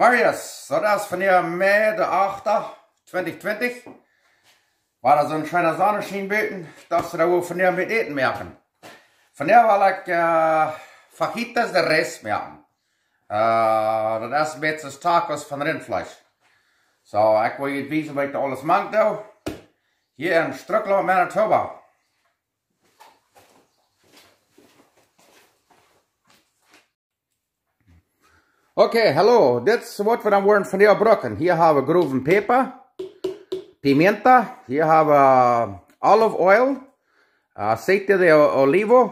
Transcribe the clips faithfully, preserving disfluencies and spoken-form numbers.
Marius, daut es vondoag Mei de achte, twintich twintich. Wia doa soon scheena Sonneschien buten, daut see doa wua vondoag met Äten moaken. Vondoag well ekj, äh, fajitas de res moaken. Äh, daut es een bät Tacos von Rintfleesch. Soo, ekj well junt wiesen waut ekj doa aules mank doo. Hia en Strucklaund, Manitoba. Okay, hallo. Dit es waut wie dan woaren vondoag brucken. Hia hab wie growen Päpa, pimienta. Hia hab wie, äh, olive oil, aceite de olivo.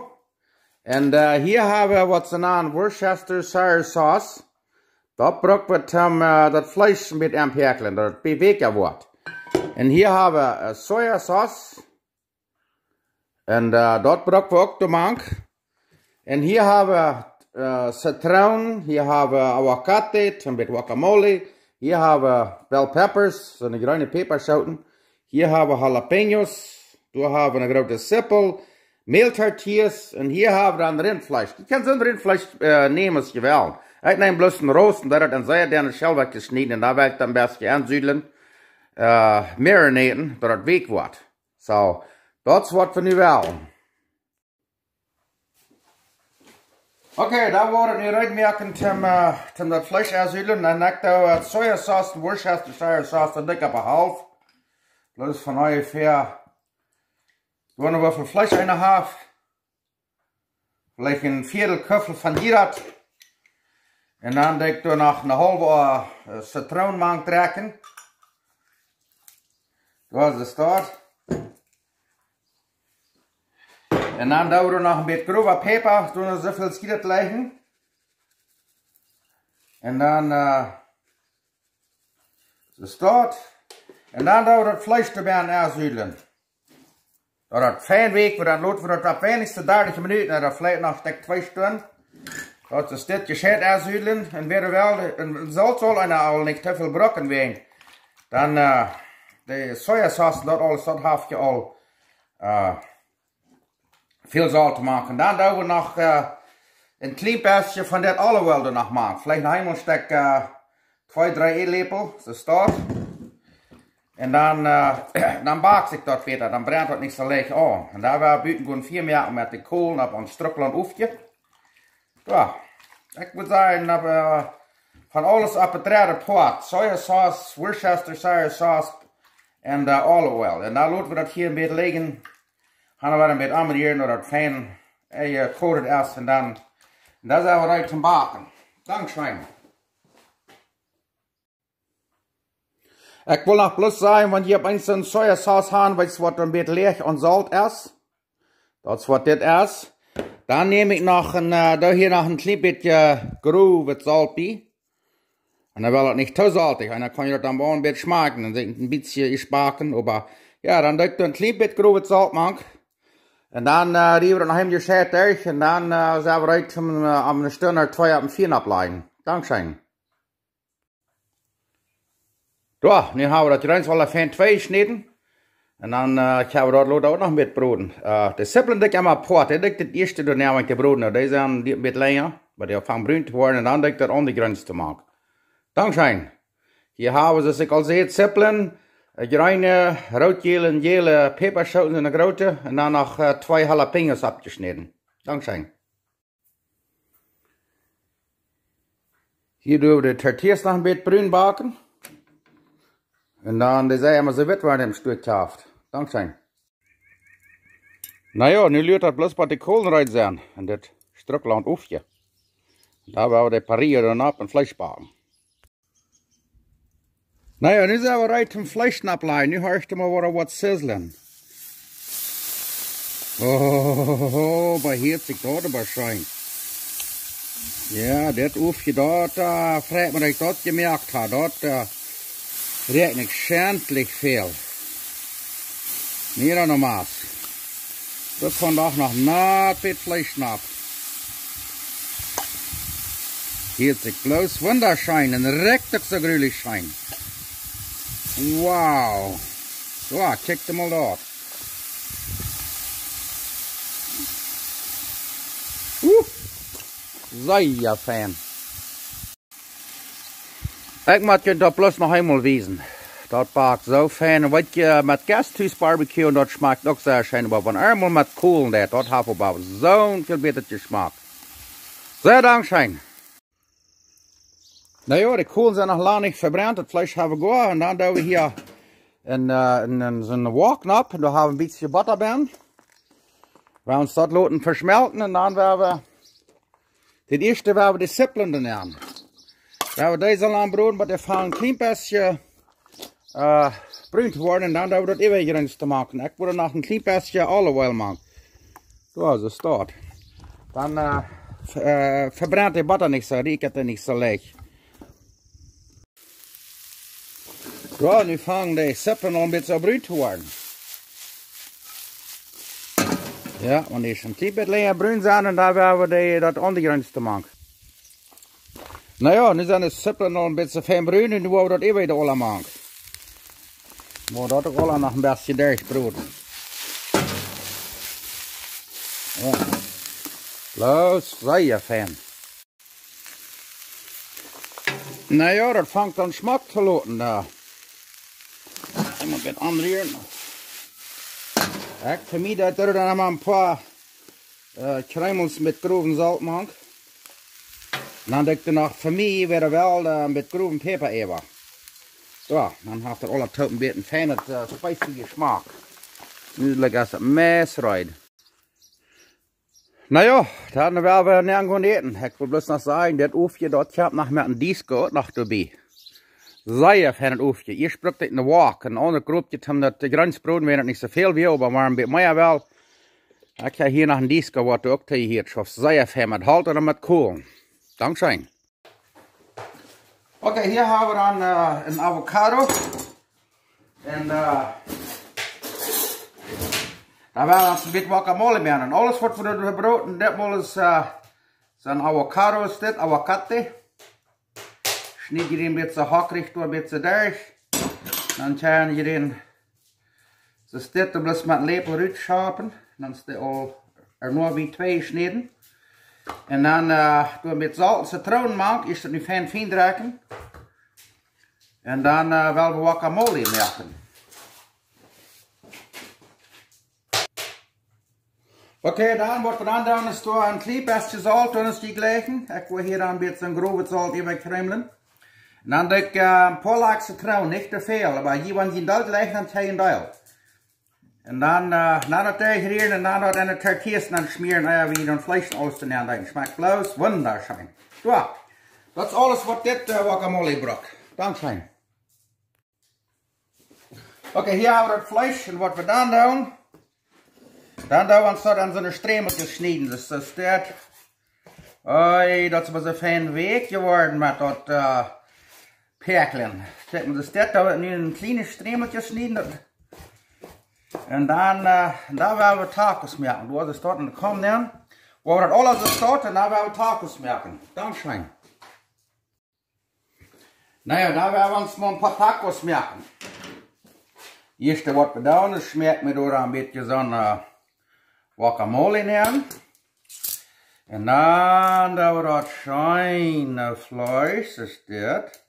Un, äh, hia hab wie waut see nanen Worcestershire sauce. Daut bruck wie om, äh, daut Fleesch een bät auntopäakjlen, daut daut bät weekja woat. Un hia hab wie, äh, soja sauce. Un, äh, daut bruck wie uk doamank. Un hia hab wie, äh, Zitroon, hia hab wie Aguacate, een bät Guacamole. Hia hab wie bell peppers, soone jreene Päpaschooten. Hia hab wie jalapeños. Doa hab wie eene groote Zippel, Mäl-Tortillas. Un hia hab wie dan Rintfleesch. Jie kjennen soon Rintfleesch, äh, nämen aus jie wellen. Ekj neem bloos een Roast un daut en sea denne Schell wajchjeschnäden. Un doa woa ekj daut een bät ensudlen, äh, marinaten, daut daut weekj woat. Soo, daut es waut wie nu wellen. Okay, dan woa wie nu reed moaken om, äh, om daut Fleesch ensudlen. Un ekj doo, äh, soja sauce, Worcestershire sauce, daut doo ekj opp de Halft. Bloos von onjefäa, doa noch waut Fleesch en de Halft. Veleicht een Viedel Kuffel von jieda. Un dan doo ekj doa noch eene haulwe, äh, Zitroon mank drekjen. Doa es daut. Un dan doo wie noch een bät growa Päpa, doa noch soo väl Schiet läajen. Un dan, äh, es daut. Un dan doo wie daut Fleesch doabie ensudlen. Daut daut fein weekj woat, dan lot wie daut opp weinichstens dartich Minuten, ooda veleicht noch een Stekj twee Stunden. Daut es dit jescheit ensudlen. Un wäa well, un Solt saul eena aul nich too väl brucken, wäajen dan, äh, de soja sauce, daut aules, daut haft je aul, äh, väl Solt to moaken. Dan doo wie noch, äh, een kjlien bät von dit olive oil doa noch mank. Veleicht noch eemol een Stekj, äh, twee, dree Ätläpel, soo es daut. Un dan, äh, dan bak sikj daut bäta, dan brent daut nich soo leicht aun. Un doa woa wie buten gonen Fia moaken met de Kolen opp ons Strucklaund Uafje. Jo, ekj mott sajen, opp, äh, von aules opp daut dredde Poat. Soja sauce, Worcestershire sauce un, äh, olive oil. Un dan lot wie daut hia een bät lijen. Gonen wie een bät aunrieren, daut daut fein, äh, jekoakt es. Un dan, dan sent wie reed toom baken. Dankscheen. Ekj well noch bloos sajen, wan jie opp eent soone soja sauce haben, weetst waut een bät leeg aun Solt es. Daut es waut dit es. Dan näm ekj noch een, äh, doo hia noch een kjlien bät grow Solt bie. Un dan woat daut nich too soltich. Un dan kaun jie daut dan woll een bät schmakjen. Dan seet een bät jespaken, oba jo, dan doo ekj een kjlien bät grow Solt mank. Un dan, äh, riew wie daut noch eemol jescheit derch. Un dan, äh, sent wie reed om, äh, om eene Stund ooda twee opp dän Fia opptolajen. Dankscheen. Jo, nu hab wie daut Jreens aul fein twei jeschnäden. Un dan, äh, kjenn wie daut lota uk noch met broden. Äh, de Zippel doo ekj emma poat, dee doo ekj daut ieeschte doano, wan ekj dee broden doo. Dee sent een bät lenja, oba dee fangen brun to woaren un dan doo ekj daut aun de Jreens to moaken. Dankscheen. Hia hab wie, soo aus ekj aul säd, Zippel, äh, jreene, rootjäle un jäle Päpaschooten, soone groote, un dan noch, äh, twee Jalapeños oppjeschnäden. Dankscheen. Hia doo wie de Tortillas noch een bät brun baken. Un dan, dee sent emma soo witt, wan eena dee em Stekj haft. Dankscheen. Na jo, nu luat daut bloos waut de Kolen reed sent. Un dit Strucklaund Uafje. Dan woa wie de Parrilla dan opp un Fleesch baken. Na jo, nu sent wie reed toom Fleesch opptolajen. Nu horcht mol, woat waut sizzlen. Oh, oba hieet sikj daut oba scheen. Jo, dit Uafje daut, äh, freit mie, daut ekj daut jemoakt hab. Daut, äh, rieekjt nich schentlich väl. Mira nomás. Daut kaun doch noch nat bät Fleesch schnapp. Hieet sikj bloos wundascheen un rieekjt uk soo grulich scheen. Wow. Soo, kjikj mol daut. Uh, sea fein. Ekj mott junt daut bloos noch eemol wiesen. Daut backt soo fein. Un weet jie, met Gasthuus Barbecue, un daut schmakjt uk sea scheen, oba wan eemol met Kolen, daut, daut haft oba soon väl bäta Jeschmak. Sea dankscheen. Na jo, de Kolen sent noch lang nich vebrent, daut Fleesch hab wie goa. Un dan doo wie hia een, äh, een, een, soon Wok nopp, un doa hab wie een bät Botta bie. Wie woaren daut loten veschmelten un dan woa wie, daut ieeschte woa wie de Sipplen doa nenn. Woa wie dee soo lang broden, bat dee aunfangen een kjlien bät, äh, brun to woaren un dan doo wie daut äwaje Jreens doa mank. Ekj woa noch een kjlien bät olive oil mank. Soo, soo steit. Dan, äh, v-, äh, vebrent de Botta nich soo, rieekjt dee nich soo leicht. Jo, nu fangen de Sipplen aul een bät brun to woaren. Jo, wan dee een kjlien bät lenja brun sent, un dan woa wie dee, daut aundre Jreens doa mank. Na jo, nu sent de Sipplen aul een bät fein brun un nu woa wie daut äwaje aula mank. Woa daut uk aula noch een bät derchbroden. Jo. Bloos sea fein. Na jo, daut fangt aun schmock to loten doa. Eemol een bät aunrieren. Ekj, fa mie, daut doa dan mau een poa, äh, Kjreemels met growen Solt mank. Un dan doo ekj doa noch fa mie, wäa well, äh, een bät growen Päpa äwa. Soo, dan haft daut aula toop een bät een feinen, äh, spicy Jeschmak. Nu, like, es daut Mess reed. Na jo, dan woa wie nu gonen äten. Ekj well bloos noch sajen, dit Owen, daut kjemt noch met een disco noch doabie. Sea fein, daut Owen. Hia bruck ekj een Wok, een aundret Kropje, om daut de Jreens broden, wan daut nich soo väl wia, oba mau een bät mea well. Ekj hab hia noch een disco, waut uk tee hia, soo sea fein met Holt un met Kolen. Dankscheen. Okay, hia hab wie dan, äh, een Avocado. Un, äh, dan woa wie ons een bät Guacamole moaken. Un aules waut wie doa broden, daut mol es, äh, sent Avocado, es dit, Aguacate. Schnied jie een bät hakjrich doa, een bät derch. Dan kjenn jie een Soo es dit, dan bloos met een Läpel rutschapen. Dan es dee aul, äh, nu bie twee jeschnäden. Un dan, äh, doo wie een bät Solt un Zitroon mank, es daut nu fein, fein drekjen. Un dan, äh, woa wie Guacamole moaken. Okay, dan waut wie dan doonen es doa een kjlien bät Solt un es dee jlikj. Ekj woa hia dan een bät groowet Solt äwa kjreemlen. Un dan doo ekj, äh, een poa Lakj Zitroon, nich too väl, oba jie, wan jie een Deel jlikjen, dan kjenn jie een Deel. Un dan, äh, na daut derchrieren un dan daut aun de Tortillas dan schmäaren, äh, woo jie daut Fleesch un aules doa nenn doonen. Schmakjt bloos wundascheen. Jo, daut es aules waut dit, äh, Guacamole brukt. Dankscheen. Okay, hia hab wie daut Fleesch un waut wie dan doonen, dan doo wie ons daut en soone Strämelkjes schnieden. Daut es daut. Oi, daut es oba soo fein weekj jeworden met daut, äh, Päakjlen. Kjikj mol, daut es daut, daut wie nu en kjliene Strämelkjes schnieden. Un dan, äh, dan woa wie Tacos moaken. Doa es daut, un dan kjemt dan, woa wie daut aules soo stoten, un dan woa wie Tacos moaken. Dankscheen. Na jo, dan woa wie ons mol een poa Tacos moaken. Ieeschte waut wie doonen es, schmäa wie doa een bät soone, äh, Guacamole nenn. Un dan doo wie daut scheene Fleesch, es dit.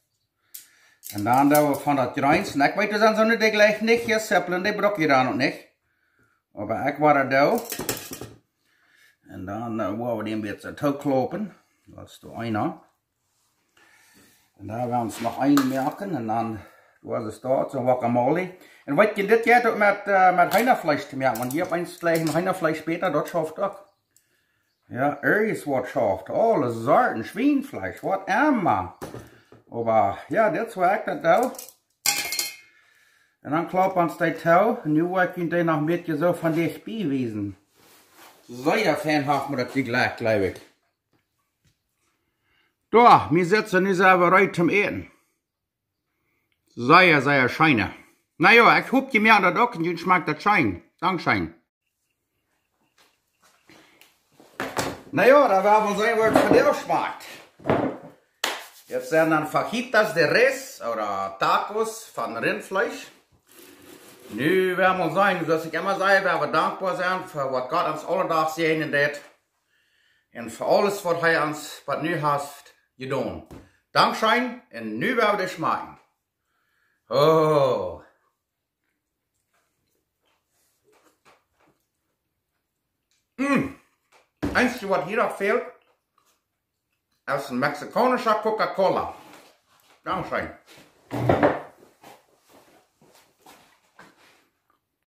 Un dan doo wie von daut Jreens. Un ekj weet, daut sent soone, dee jlikj nich, hia Sipplen, dee bruck jie dan uk nich. Oba ekj woa daut doonen. Un dan, äh, woa wie dee een bät tooklopen. Daut es de eene. Un dan woa wie ons noch eene moaken un dan, doa es daut, soon Guacamole. Un weet jie, dit jeit uk met, äh, met Heenafleesch to moaken, wan jie opp eent jlikjen Heenafleesch bäta, daut schauft uk. Jo, irjent waut schauft. Aule Sorten, Schwienfleesch, waut emma. Oba, jo, dit es woo ekj daut doo. Un dan klop wie ons dee too. Nu woa ekj junt dee noch een bät soo von dicht bie wiesen. Sea fein haft mie daut jlikj, jleew ekj. Doa, wie sitzen nu selwer reed toom äten. Sea, sea scheene. Na jo, ekj hop, jie moaken daut uk un junt schmakjt daut scheen. Dankscheen. Na jo, dan woa wie seenen, woo daut vondoag schmakjt. Dit sent dan fajitas de res, ooda Tacos von Rintfleesch. Nu woa wie seenen, soo aus ekj emma saj, woa wie dankboa sennen fa waut Gott ons aule Doag säajnen deit. Un fa aules waut hee ons bat nu haft jedonen. Dankscheen. Un nu woa wie schmakjen. Oh. Mm. Eensje waut hia noch fält, es een mexikaunischa Coca-Cola. Dankscheen.